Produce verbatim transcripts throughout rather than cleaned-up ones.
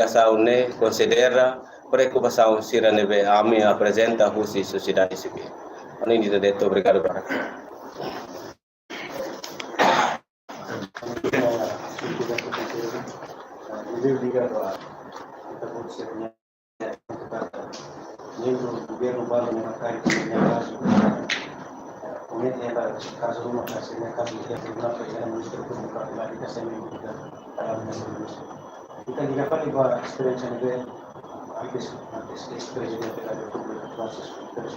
delegasaun ne'e konsidera preokupasaun sira ne'ebé ami aprezenta husi sosiedade sivíl. Ha'u-nia ida de'it, obrigadu barak. Membru governu balu ne'ebé karik sira-nia kazu, komete hela kazu ruma ka sira-nia kazu iha tribunál, ka iha Ministériu Públiku, ka iha Lika Semi, ka iha Lika Semi. Entaun, liga fali ba esperiénsia ne'ebé antes, antes eis-prezidente da Repúblika, Francisco Pérez,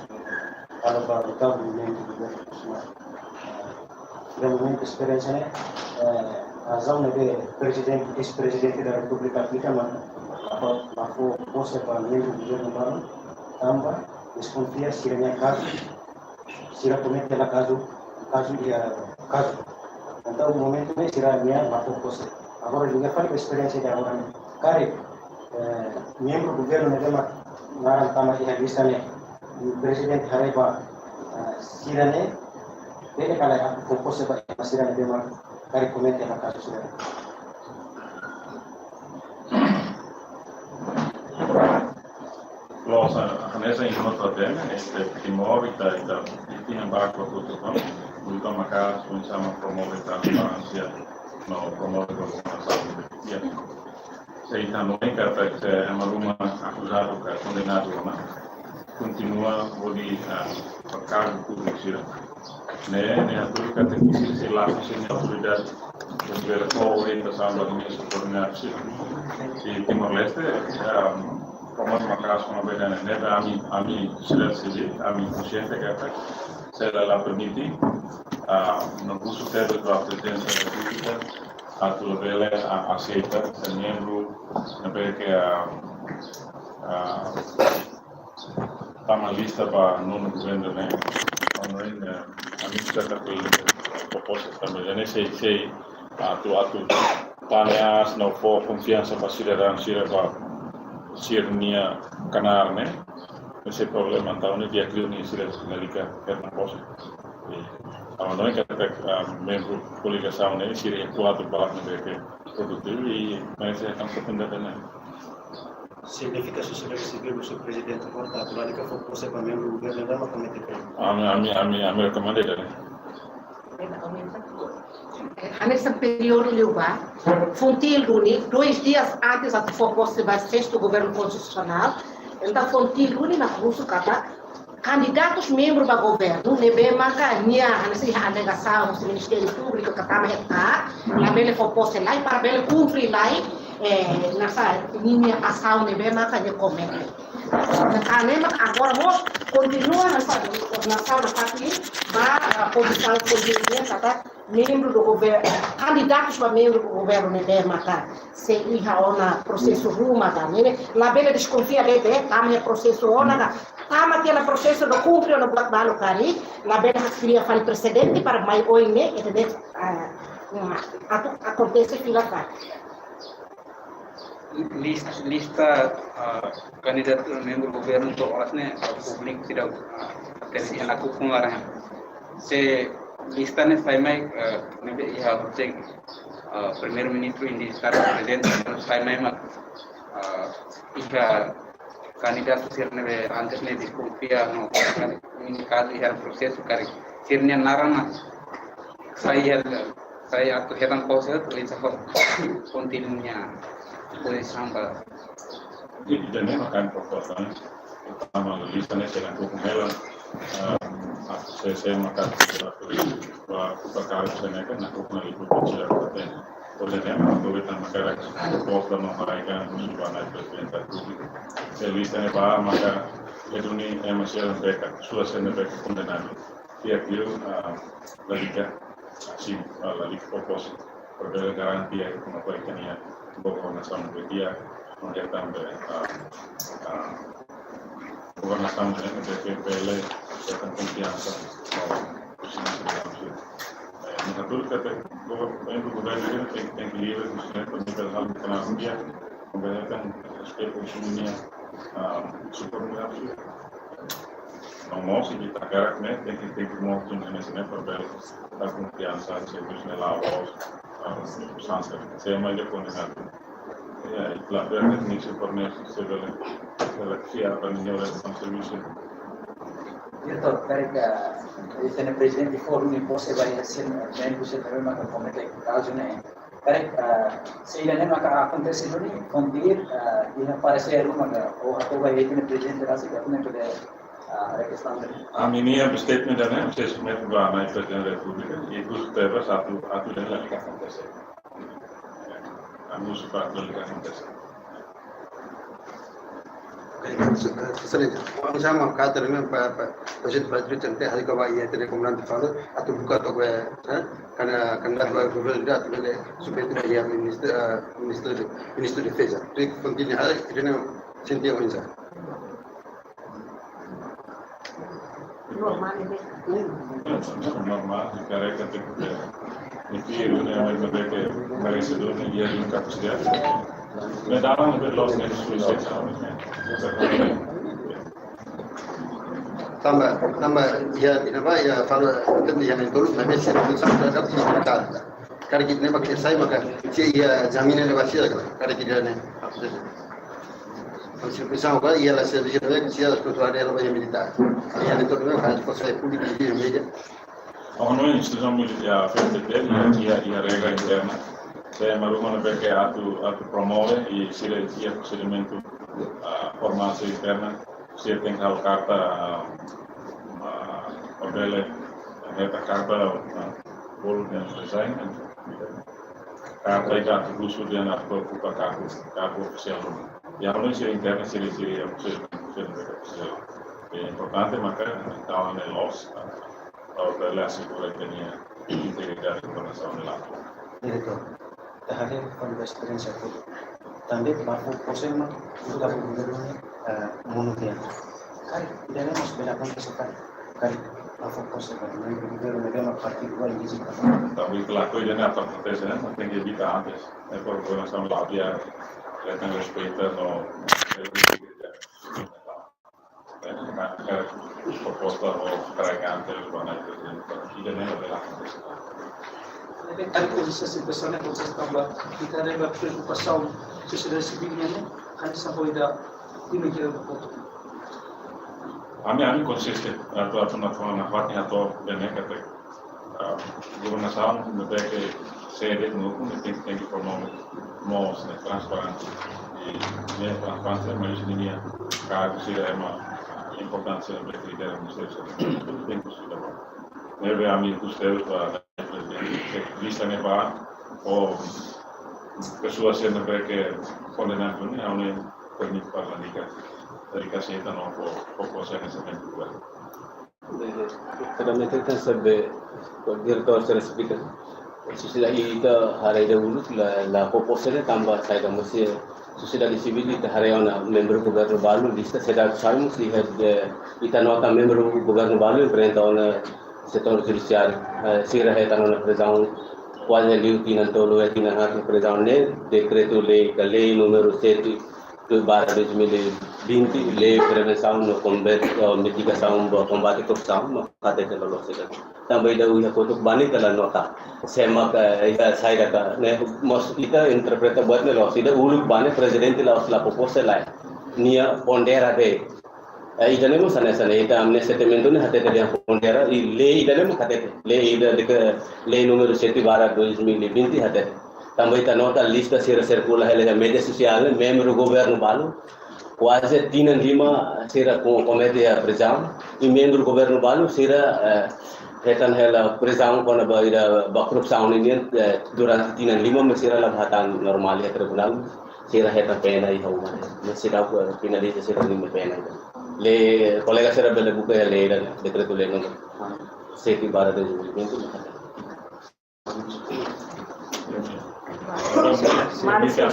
halo ba oitavu membru governu, mas, eh, iha momentu esperiénsia ne'e, eh, razaun ne'ebé prezidente, eis-prezidente da Repúblika aplika, mak, mak, mak fó pose ba membru governu balu, tanba deskonfia sira-nia kazu, sira komete hela kazu, kazu iha kazu. Entaun, momentu ne'e sira-nian mak fó pose. Agora, liga fali ba esperiénsia de agora ne'e. Karik, eh, membru governu ne'ebé mak naran tama iha lista ne'e, i prezidente haree ba, eh, sira ne'e, bele ka lae atu fó pose ba sira ne'ebé mak karik komete hela kazu sira ne'e. Loos, hanesan ita hatene, iha Timor, ita, ita, ita iha barak hotu-hotu, ita maka oinsá mak promove transparénsia, no promove governasaun di'ak. Se ita hanoin katak ema ruma akuzadu ka kondenadu ona, kontinua hodi, ah, ba kargu públiku sira. Ne'e, ne'e hatudu katak sira sei lakon sira-nia autoridade, sira bele fó orientasaun ba sira-nia subordinadu sira. Iha Timor-Leste, ah, komu maka'as kona-ba ida-ne'e, ne'ebé ami, ami sosiedade sivíl, ami konxiente katak sei la, la permite, ah, no husu tebes ba Prezidénsia da Repúblika, atu labele, ah, aseita, se membru, ne'ebé ke, ah, ah, tama lista ba nonu governu ne'e, ami, eh, ami sira atu, eh, proposta tanba, ne'e sei, sei, atu, atu tanya no fó konfiansa ba sidadaun sira ba sira-nia knaar ne'e, ne'e sei problema, entaun ne'e di'ak liu ne'e sira lalika hetan pose. I, ami hanoin katak, ah, membru koligasaun ne'e, sira iha kuadru barak ne'ebé ke produtivu i, mas é tão secundário, né? Signifika sosiedade sivíl, señór Prezidente, portantu, lalika fó pose ba membru governu ne'ebé mak komete krime. Ami, ami, ami, ami rekomenda ida-ne'e. Hanesan períodu liubá, FONGIPL duni, dois dias antes atu fó pose ba sestu governu konstitusionál, entaun FONGIPL duni mak husu katak kandidatu membru ba governu ne'ebé maka nia hanesan iha alegasaun husi Ministériu Públiku katak mak ita labele fó pose lai para bele kumpre lai, eh, hanesan ninia asaun ne'ebé maka nia komete. Entaun ne'e mak agora mós kontinua hanesan, hanesan, hanesan ba, ah, pozisaun kontinua katak membru do governu, kandidatu ba membru do governu ne'ebé maka sei iha ona prosesu ruma ka, ne'e labele deskonfia de'it, tanba prosesu ona ka, tanba tiha ona prosesu no kumpre ona buat balu karik, labele kria fali presedente para mai oin ne'e, ida-ne'e, ah, atu akontese fila fali. Lis-, lista, ah, kandidatu membru governu to'o oras ne'e, ah, públiku seidauk, ah, hatene iha nakukun laran. Se lista ne'e sai mai, ah, ne'ebé iha hotu, ah, Primeiru-Ministru, Estadu, Prezidente, sai mai mak, ah, iha kandidatu sira ne'ebé antes ne'e deskonfia no kazu iha prosesu karik sira-nia naran mak sai iha, sai atu hetan pose, atu oinsá fó kontinua pozisaun ba. Ida-ne'e mak ami proposta, ne'e. Tanba lista ne'e sei nakukun hela, ah, atu se, se maka ba, ba kargu sira ne'e kan nakukun hela, ita seidauk hatene. Por ezemplu, aproveita maka proposta no haraik husi ba prezidente da Repúblika. Se lista ne'e ba maka, e duni ema sira ne'ebé ka, sira sira ne'ebé ka kondenadu. Di'ak liu, ah, lalika, asin, ah, lalika fó pose. Para bele garantia kona-ba ita-nia governasaun ne'ebé di'ak, no di'ak tanba, ah, ah, governasaun ne'ebé ke bele hetan konfiansa ba sira-nia sidadaun. Eh, no hatudu katak gover-, membru governu tenke, tenke livre, husi ne'e, para bele halo kona-ba nia, para bele hetan respeitu husi ninia, ah, subordinadu. No mós, ita hakarak ne'e, tenke, tenke mós tun hanesan ne'e para bele hetan konfiansa, servisu ne'e la'o, ah, sansa, se ema ida kondenadu. eh, la permit ni se por ne se bele, bele fiar ba ninia responsabilidade. Diretór, karik, eh, ita-nia prezidente fó duni pose ba iha sin, eh, membru sira ne'ebé maka komete kazu ne'e. Karik, eh, se ida-ne'e maka akontese duni, kontir, eh, iha pareseru maka, ou atu ba iha ita-nia prezidente rasik, atu ne'e bele, eh, rekestande. Ami-nia statement ne'e, ami sei submete ba Nai Prezidente Repúblika, i husu tebes atu, atu ida-ne'e la akontese. Ami husu ba atu la akontese. Oke, se-, eh, selanjutnya, wan sama kater ne'e pa, pa, pa, pa, pa, pa, pa, hari kaba iha ita-nia komandante fala, atu buka to'o, eh, karena, karena ba governu atu bele submete ba iha ministru, eh, ministru de, ministru defeza. Itu pentingnya hal, itu yang senti yang insya. Normál, ne'e? Normál, karik ita tenke, ita, ne'e, ne'e, ne'e, merecedor, ne'e, iha kapasidade. Ne'e dalan ne'ebé loos, ne'e, sui, sui, sui. Tanba, tanba, iha, iha, ba, iha, fala, iha, ne'e, tolu, maibé, se, se, karik ita-nia, maka, se, iha, jaminan ne'ebé, se, karik ita-nia, ne'e. Kontribuisaun ba iha la servisu ne'ebé, se la struktura ne'ebé iha militár. Iha ne'e to'o ne'e, kan, Konsellu Públiku de Mídia. Ho instituisaun militár, F T T, iha, iha regra interna. Se ema ruma ne'ebé ke atu, atu promove, i sira iha prosedimentu, ah, formasaun interna, sira tenke halo karta, ah, ah, bele, hetan karta, ah, bolu dehan resign, karta ida atu husu dehan atu okupa kargu, kargu ofisiál. Iha ne'e sira interna, sira, sira, sira, sira ofisiál. Ne'e importante maka entaun ne'e loos, ah, para bele asegura ita-nia integridade governasaun ne'e la. Diretór, ita haree husi esperiénsia hotu. Tanba ba fó pose mak, ita-nia governu, eh, monu tiha. Karik, ida-ne'e mós bele akontese karik. Karik, ba fó pose ba membru governu ne'ebé mak partidu ba indíjena. Tanba ita lakohi ida-ne'e atu akontese, ne'e, mas tenke evita antes. Ne'e para governasaun la biar, hetan respeitu no, proposta ho entrega ante o Nai Prezidente, ida-ne'e labele akontese. Ne'ebé karik kondisi situasaun ne'e akontese tanba ita haree ba preokupasaun sosiedade sivíl nian ne'e, hanesan ohin ita ko'alia ba kotuk. Ami, ami konsistente, atu, atu nafatin, atu dehan katak, ah, governasaun ne'ebé ke sede no kun tenke, tenke promove mós ne'e transparénsia. I ne'e transparénsia, mas ninia kargu sira ema, ah, importante sira ne'ebé ke lidera ministériu sira. Tudu tenke estuda ba. Ne'ebé ami husu tebes ba Prezidente, se lista ne'e ba, ou pesoa sira ne'ebé ke kondenadu ne'e, ami permite para lalika, lalika aseita no fó, fó, fó sai nesse momento. Kada metade kan sabe, o diretór sira esplika. Sosiedade ita haree ida uluk la, la fó pose ne'e tanba saida, mas sosiedade sivíl ita haree ona membru governu balu, lista seidauk sai mós, iha, eh, ita nota membru governu balu enfrenta ona setór judisiáriu, eh, sira hetan ona prizaun kuaze liu tinan tolu, eh, tinan haat prizaun ne'e, dekretu-lei, ka lei númeru sete barra dois mil e vinte, lei prevensaun no konbe-, eh, mitigasaun ba kombate korrupsaun, no hatete loloos ida. Tanba ida iha kotuk balu ita la nota. Se mak, eh, ita saida ka, ne'e, mas ita interpreta buat ne'e loloos. Ida uluk ba ne'e prezidente la'ós la fó pose lai. Nia pondera de'it. Eh, ida-ne'e mós hanesan ne'e, ita amne statement ne'e hatete dehan pondera, i lei ida-ne'e mós hatete. Lei ida dekre-, lei númeru sete barra dois mil e vinte hatete. Tanba ita nota lista sira sirkula hela iha média sosiál, membru governu balu, kuaze tinan lima sira ko-, komete iha prizaun, i membru governu balu sira, eh, hetan hela prizaun kona-ba ida ba korrupsaun nian, eh, durante tinan lima, mas sira la hatán normál iha tribunál, sira hetan pena iha uma. Mas sira, eh, finaliza sira-nia pena. Lei, kolega sira bele buka iha lei ida, dekretu-lei númeru sete barra dois mil e vinte. Maris, eh,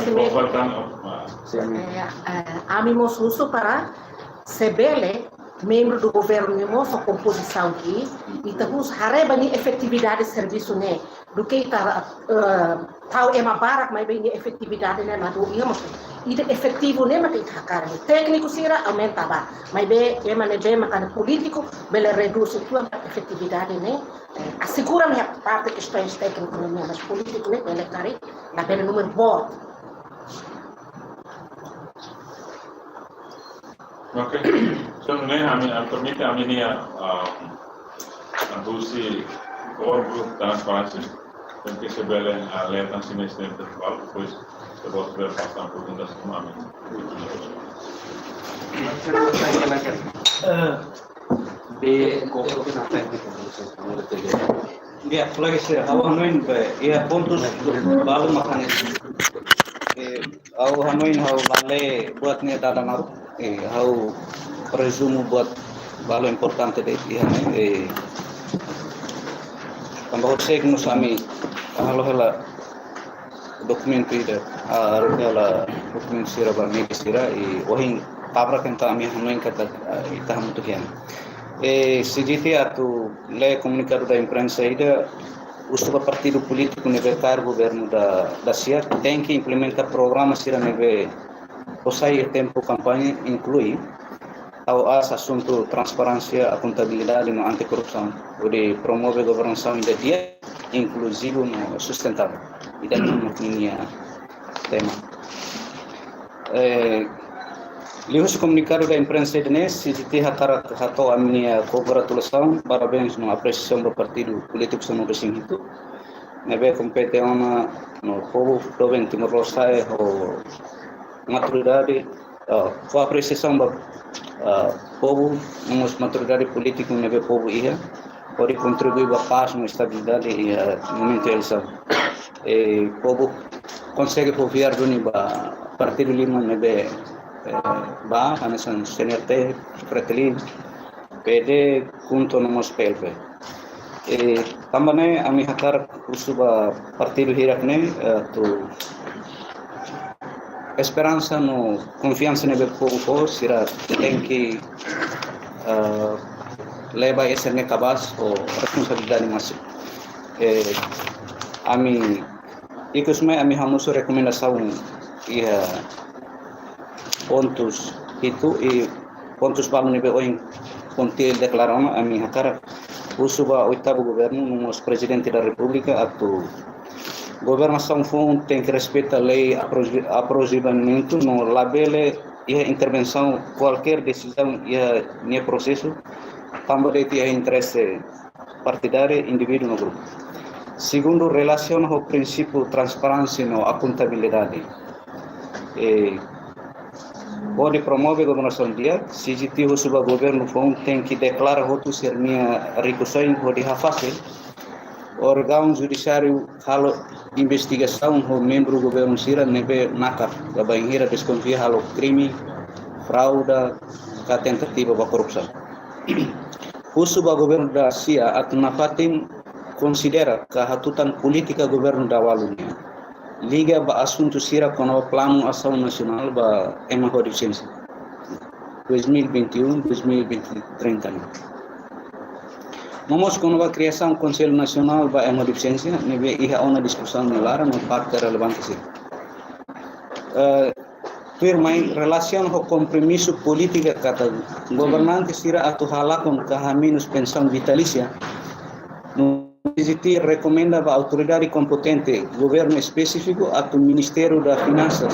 eh, ami mós husu para se bele membru do governu ne'e mós ho kompozisaun ki'ik, ita husu haree ba nia efetividade servisu ne'e, duké ita, eh, tau ema barak maibé nia efetividade ne'e ladún iha mós. Ida efetivu ne'e mak ita hakarak. Tékniku sira aumenta ba, maibé ema ne'ebé mak polítiku bele redús uitoan ba efetividade ne'e. Eh, asegura ne'e parte kestaun tékniku ne'e, mas polítiku ne'e bele karik, labele númeru boot. Oke. So, ne'e ami, ami permite ami-nia, ah, husi core group transparency. Tenke se bele, ah, lee tan sira-nia statement, depois se bele faz tan perguntas kona-ba ami. Eh, de Ya, kolega sira, ha'u hanoin ba, iha pontus balu mak hanesan. Eh, ha'u hanoin ha'u la lee buat ne'e dada naruk. Eh, ha'u rezumu buat balu importante de'it iha ne'e. Eh, tanba horisehik mós ami halo hela dokumentu ida, ah, halo hela dokumentu sira ba média sira, i ohin tabrak entaun ami hanoin katak, ah, ita hamutuk iha ne'e. Eh, C G T atu lee komunikadu da imprensa ida, husu ba partidu polítiku ne'ebé kaer governu da, da SIA, tenke implementa programa sira ne'ebé fó sai iha tempu kampaña, inklui tau aas asuntu transparénsia, akontabilidade no anti-korrupsaun, hodi promove governasaun ida di'ak, inkluzivu no sustentável. Ida-ne'e mak ninia tema. Eh, liuhusi komunikadu da imprensa ida-ne'e, C G T hakarak hato'o ami-nia kongratulasaun, parabéns no apresiasaun ba partidu polítiku sanulu-resin-hitu ne'ebé kompete ona no povu doben Timor Leste ho maturidade, ah, fó apresiasaun ba, ah, povu, no mós maturidade polítiku ne'ebé povu iha, hodi kontribui ba pás no estabilidade iha momentu eleisaun. Eh, povu konsege konfia duni ba partidu lima ne'ebé, eh, ba, hanesan C N R T, Fretilin, P D, KHUNTO no mós P L P. Eh, tanba ne'e ami hakarak husu ba partidu hirak ne'e, eh, atu esperansa no konfiansa ne'ebé povu fó, sira tenke, eh, leba hanesan ne'e kabaas ho responsabilidade másimu. Eh, ami, ikus mai ami hamosu rekomendasaun iha pontus hitu, i pontus balu ne'ebé ohin Pontil deklara ona, ami hakarak husu ba oitavu governu, no mós Prezidente da Repúblika, atu governasaun foun tenke respeita lei, apro-, aprovisionamentu, no labele iha intervensaun kualkér desizaun iha nia prosesu, tanba de'it iha interese partidáriu, indivíduu no grupu. Segundu, relasiona ho prinsípiu transparénsia no akontabilidade. Eh, hodi promove governasaun di'ak, C G T husu ba governu foun tenke deklara hotu sira-nia rikusoin hodi hafasil órgaun judisiáriu halo investigasaun ho membru governu sira ne'ebé nakar, ka bainhira deskonfia halo krime, fraude, ka tentativa ba korrupsaun. Husu ba governu da SIA atu nafatin konsidera ka hatutan polítika governu Daualu nian liga ba asuntu sira kona-ba planu asaun nasionál ba ema ho defisiénsia dois mil e vinte e um, dois mil e vinte, trinta nian. No mós kona-ba kriasaun Konsellu Nasionál ba ema ho Defisiénsia, ne'ebé iha ona diskusaun nia laran no parte relevante sira. Eh, tuirmai, relasiona ho kompromisu polítika katak governante sira atu halakon ka hamenus pensaun vitalísia, no C G T rekomenda ba autoridade kompetente governu espesífiku atu Ministériu da Finansas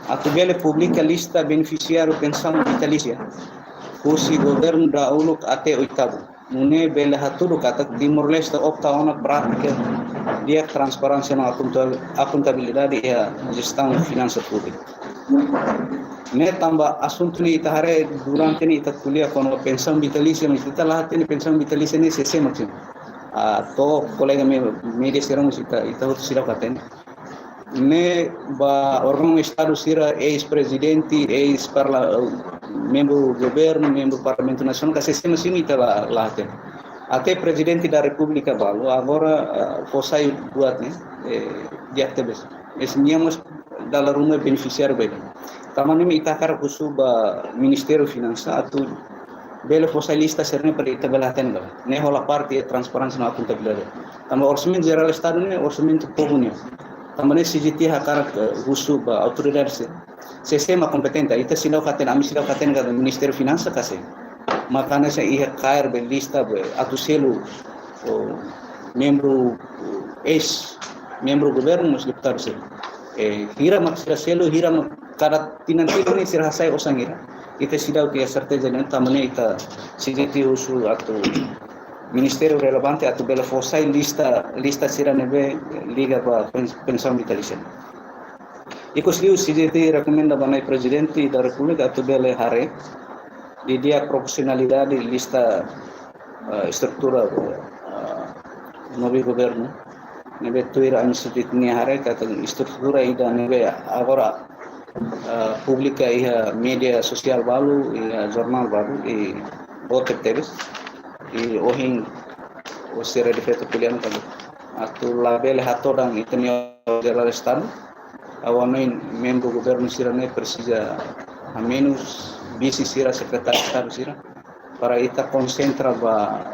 atu bele publika lista benefisiáriu pensaun vitalísia husi governu dauluk até oitavu. Nune'e bele hatudu katak Timor-Leste opta ona prátika di'ak, transparénsia no akonta-, akontabilidade iha jestaun finansa públika. Ne'e tanba asuntu ne'e ita haree durante ne'e ita ko'alia kona-ba pensaun vitalísia, mas ita la hatene pensaun vitalísia ne'e sé-sé mak sira. Ah, to'o kolega me-, média sira mós ita, ita hotu seidauk hatene. Ne'e ba órgaun Estadu sira, eis-prezidente, eis-parla-, membru governu, membru Parlamentu Nasionál, ka sé-sé mak sira ita la, la hatene. Até Prezidente da Repúblika balu, agora, ah, fó sai buat ne'e, eh, di'ak tebes. Ese nia mós dala ruma benefisiáriu ba ida. Tanba ne'e ita hakarak husu ba Ministériu Finansa atu bele fó sai lista sira-ne'e para ita bele hatene ba. Ne'e hola parte transparénsia no akontabilidade. Tanba Orsamentu Jerál Estadu ne'e orsamentu povu nian. Tanba ne'e C G T hakarak, eh, husu ba autoridade sira. Sé-sé mak kompetente, ita seidauk hatene, ami seidauk hatene katak Ministériu Finansa ka sé. Mak hanesan iha kaer be lista be atu selu, o, membru, eis-membru governu mós deputadu sira. Eh, hira mak sira selu, hira mak kada tinan tinan ne'e sira hasai osan hira. Ita seidauk iha serteza ne'e, tanba ne'e ita C J T husu atu ministériu relevante atu bele fó sai lista, lista sira ne'ebé liga ba pens-, pensaun vitalísia. Ikus liu C J T rekomenda ba Na'i Prezidente da Repúblika atu bele haree didi'ak proporsionalidade lista, eh, estrutura, eh, novi governu. Ne'ebé tuir ami C J T nia haree katak estrutura ida ne'ebé agora, eh, publika iha média sosiál balu, iha jornál balu, i boot tebes. I ohin, o sira de feto kulian kan. Atu labele hatodan ita-nia Jerál Estadu. Ha'u hanoin membru governu sira ne'e presiza hamenus vise sira, sekretáriu Estadu sira, para ita konsentra ba,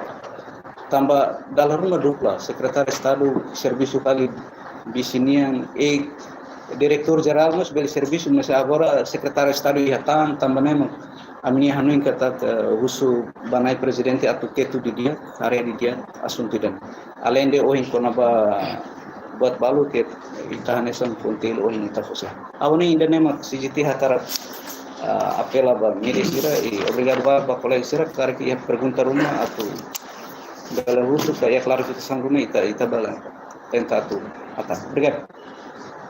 tanba dala ruma dupla, sekretáriu Estadu servisu fali vise nian, i diretór jerál mós bele servisu, mas agora sekretáriu Estadu iha tan, tanba ne'e mak ami-nia hanoin katak, eh, husu ba Na'i Prezidente atu ketu didi'ak, haree didi'ak asuntu ida-ne'e. Alende ohin kona-ba buat balu ke ita hanesan fonte ohin ita fó sai. Ha'u hanoin ida-ne'e mak C J T hakarak, ah, apela ba média sira, i obrigadu ba, ba kolega sira, karik iha pergunta ruma atu bele husu, ka iha klarifikasaun ruma ita, ita bele tenta atu hatán. Obrigadu.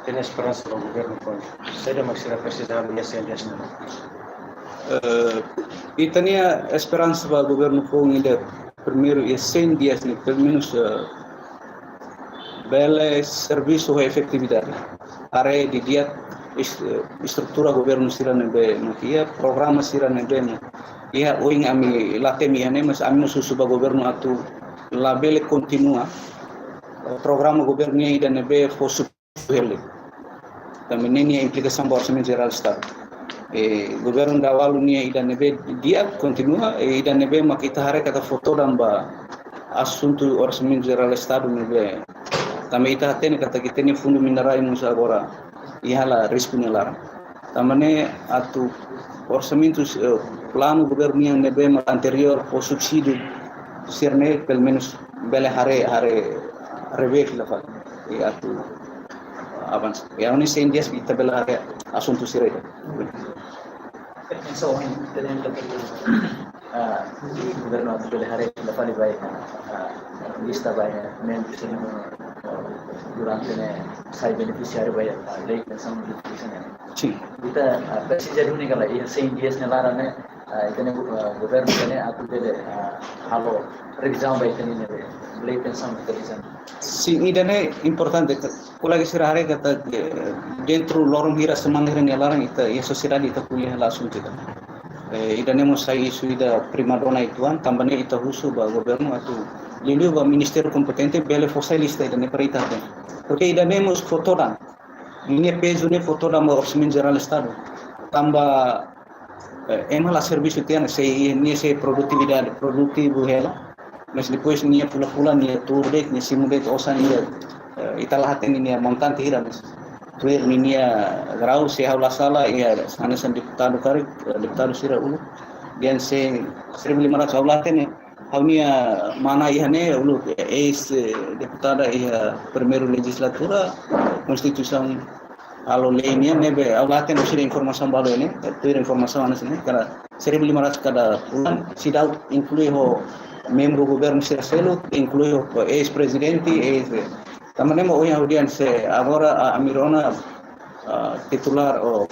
Ita-nia esperansa ba governu foun, saida mak sira presiza iha cem dias ne'e? Eh, ita-nia esperansa ba governu foun ida primeiru iha cem dias ne'e, pelumenus, eh, bele servisu ho efetividade. Haree didi'ak est-, estrutura governu sira ne'ebé mak iha, programa sira ne'ebé mak iha, ohin ami la temi iha ne'e, mas ami mós husu ba governu atu labele kontinua programa governu ida ne'ebé fó su-, hela. Tanba ne'e nia implikasaun ba Orsamentu Jerál Estadu. Eh, governu daudaun nia ida ne'ebé di'ak kontinua, eh, ida ne'ebé mak ita haree katak fó todan ba asuntu Orsamentu Jerál Estadu ne'ebé. Tanba ita hatene katak ita-nia fundu minerais mós agora iha hela risku nia laran. Tanba ne'e atu orsamentu, eh, planu governu nian ne'ebé mak anteriór fó subsídiu sira-ne'e, pelumenus bele haree, haree, revee fila fali. I atu avansa. I ha'u hanoin cem dias ita bele haree asuntu sira ida. Pensa ohin, tenente, ah, governu atu bele haree fila fali ba, ah, lista ba, membru sira, ah, durante ne'e sai benefisiáriu ba, ah, lei pensaun vitalísia ne'e. Sin. Ita, ah, presiza duni kala iha cem dias nia laran ne'e, ah, ita-nia, ah, governu ita-nia atu bele, ah, halo revizaun ba ita-nia lei pensaun vitalísia ne'e. Sin, ida-ne'e importante. Kolega sira haree katak, eh, dentru loron hira, semana hira nia laran ita, iha sosiedade ita ko'alia hela asuntu ida-ne'e. Eh, ida-ne'e mós sai isu ida primadona uitoan, tanba ne'e ita husu ba governu atu liuliu ba ministériu kompetente bele fó sai lista ida-ne'e para ita hatene. Porke ida-ne'e mós fó todan. Nia pezu ne'e fó todan ba Orsamentu Jerál Estadu. Tanba, eh, ema la servisu tiha ona, sei, nia sei produtividade, produtivu hela. Mas depois nia fila-fila, nia tuur de'it, nia simu de'it osan, nia, eh, ita la hatene nia montante hira, mas tuir ninia grau, se ha'u la sala, iha hanesan deputadu karik, eh, deputadu sira uluk, dehan se seribu lima ratus, ha'u la hatene, ha'u-nia mana iha ne'e uluk, eh, eis, eh, deputada iha primeiru lejizlatura, konstituisaun halo lei nian ne'ebé, ha'u la hatene sira informasaun balu ne'e, tuir informasaun hanesan ne'e, kada seribu lima ratus kada fulan, seidauk inklui ho membru governu sira seluk, inklui ho eis-prezidente, eis, tanba ne'e mak ohin ha'u dehan se agora, ah, ami rona, ah, titulár, ou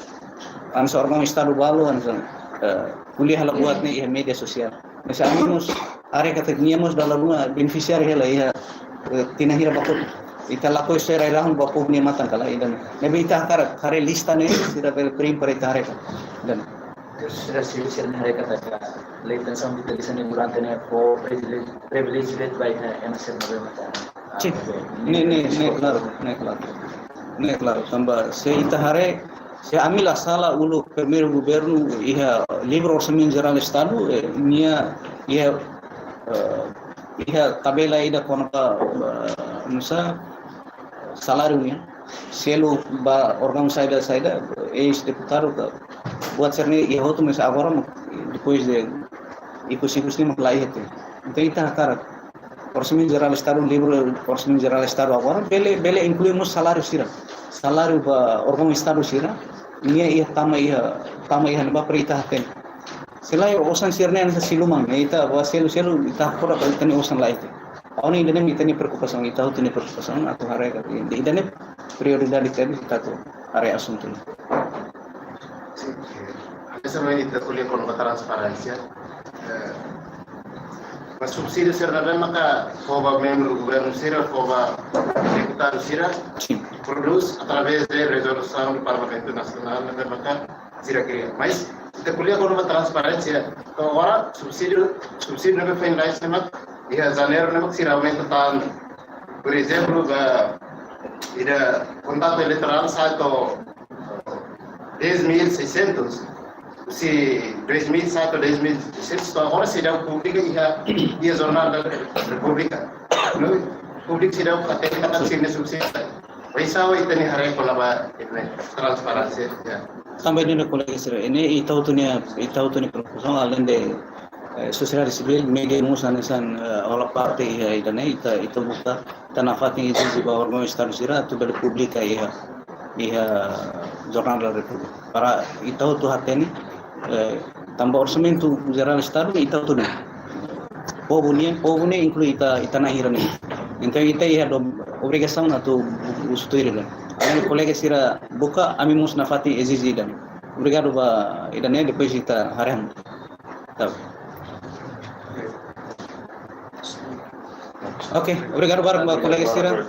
hanesan órgaun Estadu balu, hanesan, eh, ko'alia hela buat ne'e iha média sosiál. Mas ami mós haree katak nia mós dala ruma benefisiáriu hela iha, eh, tinan hira ba kotuk. Ita lakohi soe rai-rahun ba povu nia matan kala ida-ne'e. Ne'ebé ita hakarak haree lista ne'e, sira bele print para ita haree kala ida-ne'e. Sira, sira, sira haree katak lei pensaun vitalísia ne'e durante ne'e fó privilege, privilege de'it ba ema sira ne'ebé matan. Sin. Ne'e, ne'e, ne'e klaru, ne'e klaru. Ne'e klaru, tanba se ita haree, se ami la sala uluk primeiru governu iha livru Orsamentu Jerál Estadu, eh, nia iha, eh, iha tabela ida kona-ba, eh, hanesan saláriu nian, selu ba órgaun saida-saida, eis-deputadu ka, buat sira-ne'e iha hotu, mas agora mak, depois de ikus-ikus ne'e mak la iha tiha. Entaun ita hakarak Orsamentu Jerál Estadu, livru Orsamentu Jerál Estadu agora bele, bele inklui mós saláriu sira. Saláriu ba órgaun Estadu sira, nia iha tama iha, tama iha ne'ebá para ita hatene. Se lae osan sira-ne'e hanesan siluman, ne'e ita ba selu-selu ita kora ba ita-nia osan la iha. Ha'u hanoin ida-ne'e ita-nia preokupasaun, ita hotu nia preokupasaun, atu haree katak ida-ne'e prioridade tebes ita atu haree asuntu ne'e. Sin, eh, hanesan ohin ita ko'alia kona-ba transparénsia. Eh, ba subsídiu sira ne'ebé maka fó ba membru governu sira, fó ba deputadu sira, sin, prodús através de rezolusaun do Parlamentu Nasionál ne'ebé maka sira kria. Mas ita ko'alia kona-ba transparénsia, to'o agora subsídiu, subsídiu ne'ebé foin la'o ne'e mak iha Janeiru ne'e mak sira aumenta tan. Por ezemplu, ba ida kontatu eleitorál sa'e to'o dez mil e seiscentos, se dois mil sa'e to'o dez mil e seiscentos, to'o agora seidauk publika iha, iha Jornál da Repúblika. No, públiku seidauk hatene katak sira-nia subsídiu. Oinsá ita-nia haree kona-ba ida-ne'e transparénsia, ya. Tanba ne'e kolega sira, ne'e ita hotu nia, ita hotu nia preokupasaun, além de, eh, sosiedade sivíl, média mós hanesan, eh, hola parte iha ida-ne'e, ita, ita buka, ita nafatin ezije ba órgaun Estadu sira atu bele publika iha, iha Jornál da Repúblika. Para ita hotu hatene, eh, tanba orsamentu jerál Estadu ita hotu nian. Povu nian, povu ne'e inklui ita, ita na'in hira nian. Entaun ita iha obrigasaun atu husu tuir ida-ne'e. Ami kolega sira buka, ami mós nafatin ezije ida-ne'e. Obrigadu ba ida-ne'e, depois ita haree. Tá. Ok, obrigadu barak ba kolega sira.